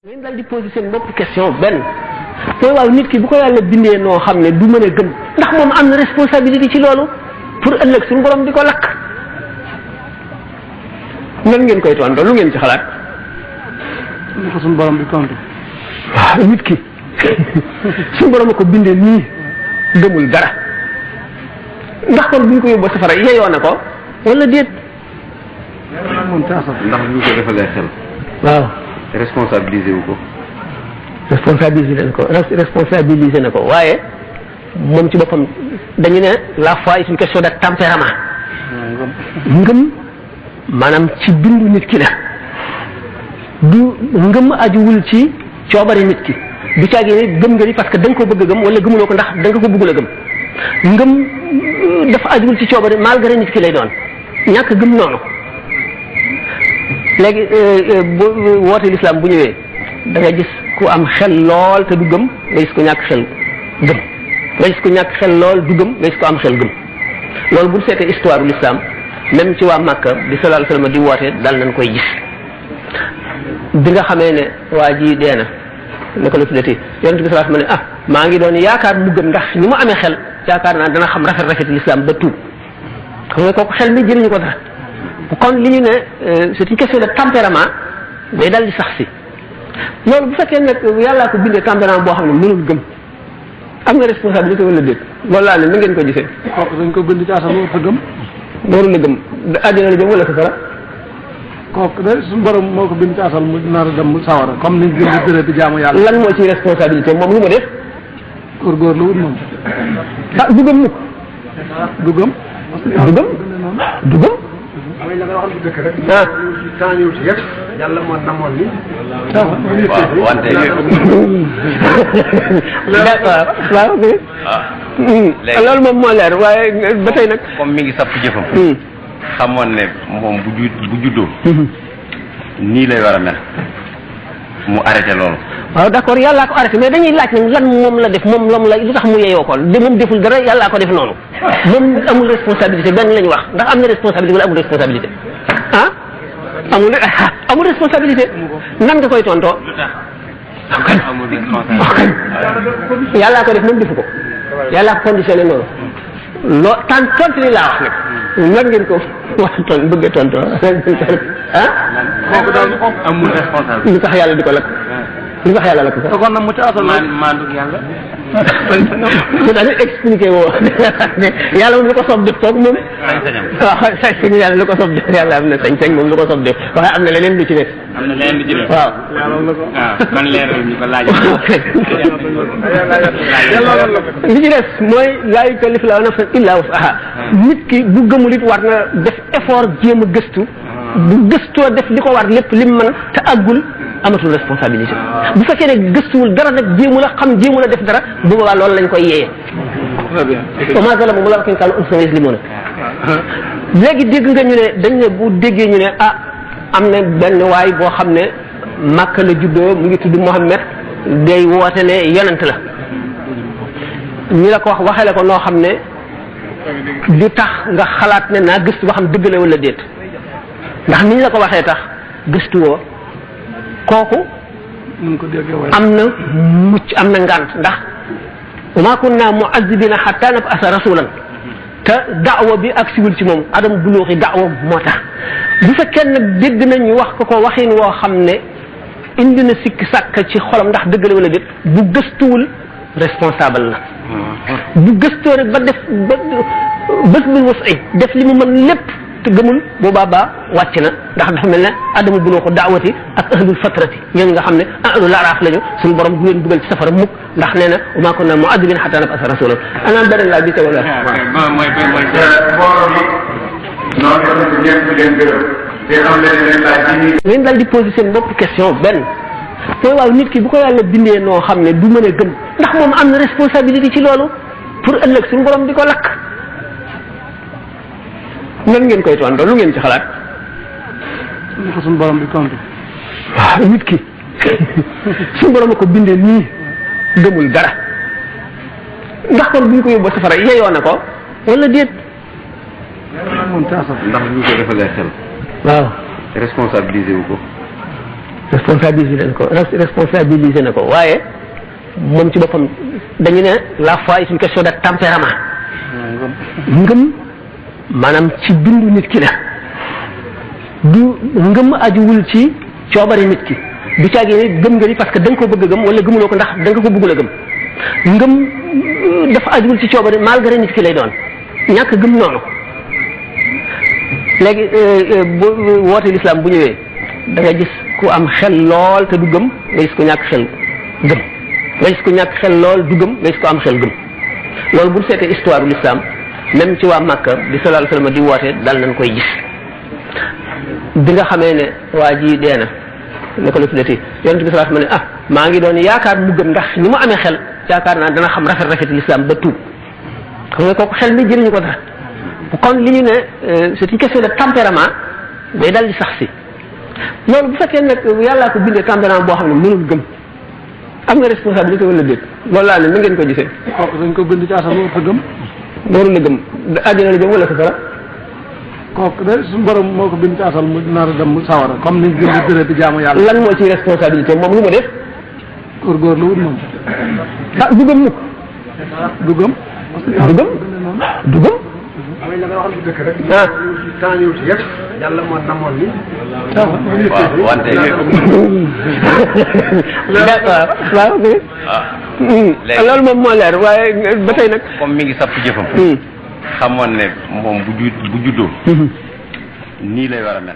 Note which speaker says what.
Speaker 1: ngeen daal di posé seen bopp question benn mooy waaw nit ki bu ko yàlla bindee noo xam ne du mën a gëm ndax moom am na responsabilité ci loolu pour ëllëg suñu borom di ko lakk nan ngeen koy tontu lu ngeen ci xalaat.
Speaker 2: li ko suñu borom di tontu.
Speaker 1: waaw nit ki suñu borom a ko bindee nii gëmul dara ndax kon bu ñu ko yóbboo safara yeyoo na ko wala déet.
Speaker 2: moom taasal
Speaker 3: ndax bu ñu ko defalee xel.
Speaker 1: waaw.
Speaker 3: responsabilisé wu ko.
Speaker 1: responsabilisé na ko waaye moom ci boppam dañu ne la foi est une question de tempérament. ngëm maanaam ci bindu nit ki la du ngëm ajuwul ci coobari nit ki du caagi ne gëm nga ni parce que da nga ko bëgg a gëm wala gëmuloo ko ndax da nga ko bëggul a gëm ngëm dafa ajuwul ci coobari malgré nit ki lay doon ñàkk gëm noonu. léegi bu woote l'islam bu ñëwee da nga gis ku am xel lool te du gëm nga gis ko ñàkk xel gëm nga gis ko ñàkk xel lool du gëm nga gis ko am xel gëm loolu bu seetee histoire u l'islam même ci waa Makka di sallallahu alayhi wasallam di woote dal nañ koy gis bi nga xamee ne waa ji dee na naka la tuddati yonent bi sallallahu alayhi wasallam ne maa ngi doon yaakaar mu gëm ndax ni mu amee xel yaakaar naa dana xam rafet l'islam ba tuub xam nga kooku xel mi jëriñu ko dara kon li ñu ne c'est une question de tempérament day dal di sax si loolu bu fekkee nag yàllaa ko bindee tempérament boo xam ne mënul gëm am nga responsabilité wala déet loolu laa ne na ngeen ko gisee.
Speaker 2: kooku dañ ko bind ci asal warut a gëm.
Speaker 1: warul la gëm àddina la jëm wala safara.
Speaker 2: kooku de suñu borom moo ko bind ci asal mu nar a dem sawara comme ni ñu bind dërët di jaamu yàlla.
Speaker 1: lan moo ci responsabilité moom lu ma def.
Speaker 2: góorgóorlu wut moom.
Speaker 1: du gëm mukk.
Speaker 2: du gëm.
Speaker 1: du gëm.
Speaker 4: mooy la nga waxoon bu dëkk rek. temps ñëw ci yëpp yàlla moo namoon ni.
Speaker 3: waaw wante.
Speaker 1: waaw léegi loolu moom moo leer waaye ba tey nag.
Speaker 3: comme mi ngi sapp jëfam. xamoon ne moom bu juddoo. nii lay war a mel. mu arrêté loolu.
Speaker 1: waaw d'accord yàllaa ko arrêté mais dañuy laaj nag lan moom la def moom la lu tax mu yeyoo ko de moom deful dara yàllaa ko def noonu moom amul responsabilité benn la ñu wax ndax am na responsabilité wala amul responsabilité ah amul responsabilité nan nga koy tontoo.
Speaker 3: amul responsabilité.
Speaker 1: yàllaa ko def moom defu ko yàllaa ko conditionné noonu loo tontu li laa wax nag nan ngeen ko wax bëgg a tontoo ah.
Speaker 3: kooku daal amul responsabilité.
Speaker 1: lu tax yàlla di ko lakk. lu tax yàlla lakk sax.
Speaker 2: kon nag mu ci asal
Speaker 3: maandu yàlla.
Speaker 1: c'est-à-dire expliqué woo yàlla moom lu ko soob def toog moom.
Speaker 3: sañ-sañam.
Speaker 1: waaw sañ-sañ yàlla lu ko soob def yàlla am na sañ-sañ moom lu ko soob def waaye am na leneen lu ci nekk.
Speaker 3: am na leneen lu ci nekk.
Speaker 1: waaw.
Speaker 3: man leeral ñu ko laaj.
Speaker 1: li ci des mooy laa yukallifu llaahu nafsan illaa wus'ahaa nit ki bu gëmul it war na def effort jéem a gëstu. bu gëstoo def li ko war lépp lim mën te àggul amatul responsabilité bu fekkee ne gëstuwul dara nag jéemul a xam jéemul a def dara bu boobaa loolu lañ koy yeyee. très bien. wa maa zalamuhum walaakin kaanu anfusahum yazlimuun léegi dégg nga ñu ne dañ ne bu déggee ñu ne am na benn waay boo xam ne Makka la juddoo mu ngi tudd Muhammad day woote ne yonent la ñu la ko waxee la ko noo xam ne du tax nga xalaat ne naa gëstu ba xam dëgg la wala déet. ndax niñ la ko waxee tax gëstu woo kooku am na mucc am na ngànt ndax wa maa kunna mu'azzibina hatta nab'asa rasulan te daawa bi ak siwul ci moom adam buluuxi daawa moo tax bu fekkee nag dégg nañ ñu wax ko waxin woo xam ne indi na sikk sàkk ci xolam ndax dëgg la wala déet bu gëstuwul responsable la bu gëstoo rek ba def ba bés bil wasi def li mu mën lépp te gëmul boobaa ba wàcc na ndax dafa mel ne adamu buloo ko daawati ak ahlul fatrati ñooñu nga xam ne ahlul araaf lañu suñu borom du leen dugal ci safara mukk ndax nee na wa maa kunna mu'azzibina hattaa nab'asa rasuulan ana beneen laaj bi te wala
Speaker 3: mooy
Speaker 4: mbooloo mi noonu la ko ñëpp di leen gërëm te am leneen laaj yi.
Speaker 1: ngeen dal di posé seen bopp question benn mooy waaw nit ki bu ko yàlla bindee noo xam ne du mën a gëm ndax moom am na responsabilité ci loolu pour ëllëg suñu borom di ko lakk. nan ngeen koy tontu lu ngeen ci xalaat.
Speaker 2: li ko suñu borom di tontu.
Speaker 1: waaw nit ki suñu borom a ko bindee nii gëmul dara ndax kon bu ñu ko yóbboo safara yeyoo na ko wala déet.
Speaker 2: moom ci asal.
Speaker 3: ndax bu ñu ko defalee xel.
Speaker 1: waaw.
Speaker 3: responsabilisé wu ko.
Speaker 1: responsabiliser na ko waaye moom ci boppam dañu ne la foi est une question de tempérament. ngëm maanaam ci bindu nit ki la du ngëm ajuwul ci coobari nit ki du caagee ne gëm nga ni parce que da nga ko bëgg a gëm wala gëmuloo ko ndax da nga ko bëggul a gëm ngëm dafa ajuwul ci coobari malgré nit ki lay doon ñàkk gëm noonu léegi bu woote l'islam bu ñëwee da nga gis ku am xel lool te du gëm nga gis ko ñàkk xel gëm nga gis ko ñàkk xel lool du gëm nga gis ko am xel gëm loolu bu ñu seetee histoire u l'islam même ci waa Makka di sallallahu alayhi wa sallam di woote dal nañ koy gis bi nga xamee ne waa ji dee na ne ko la tuddati yonent bi sallallahu alayhi wa sallam ne maa ngi doon yaakaar mu gëm ndax ni mu amee xel yaakaar naa dana xam rafet l'islam ba tuub xam nga kooku xel mi jëriñu ko dara kon li ñu ne c'est une question de tempérament day dal di sax si loolu bu fekkee nag yàllaa ko bindee tempérament boo xam ne mënul gëm am nga responsabilité wala déet loolu laa ne na ngeen ko gisee.
Speaker 2: kooku dañ ko bind ci asal warut a gëm.
Speaker 1: warul a gëm àddina la jëm wala safara.
Speaker 2: kooku de suñu borom moo ko bind ci asal mu nar a dem sawara comme ni gën di dërë di jaamu yàlla.
Speaker 1: lan moo ci responsabilité moom lu mu def.
Speaker 2: góorgóorlu wut moom.
Speaker 1: du gëm mukk.
Speaker 2: du gëm.
Speaker 1: du gëm.
Speaker 5: amee la nga waxal bu dëkk rek. temps ñëw ci yëpp yàlla moo namoon ni.
Speaker 3: waaw wante.
Speaker 1: waaw léegi loolu moom moo leer waaye ba tey nag.
Speaker 3: comme mi ngi sapp jëfam. xamoon ne moom bu juddoo. nii lay war a mel.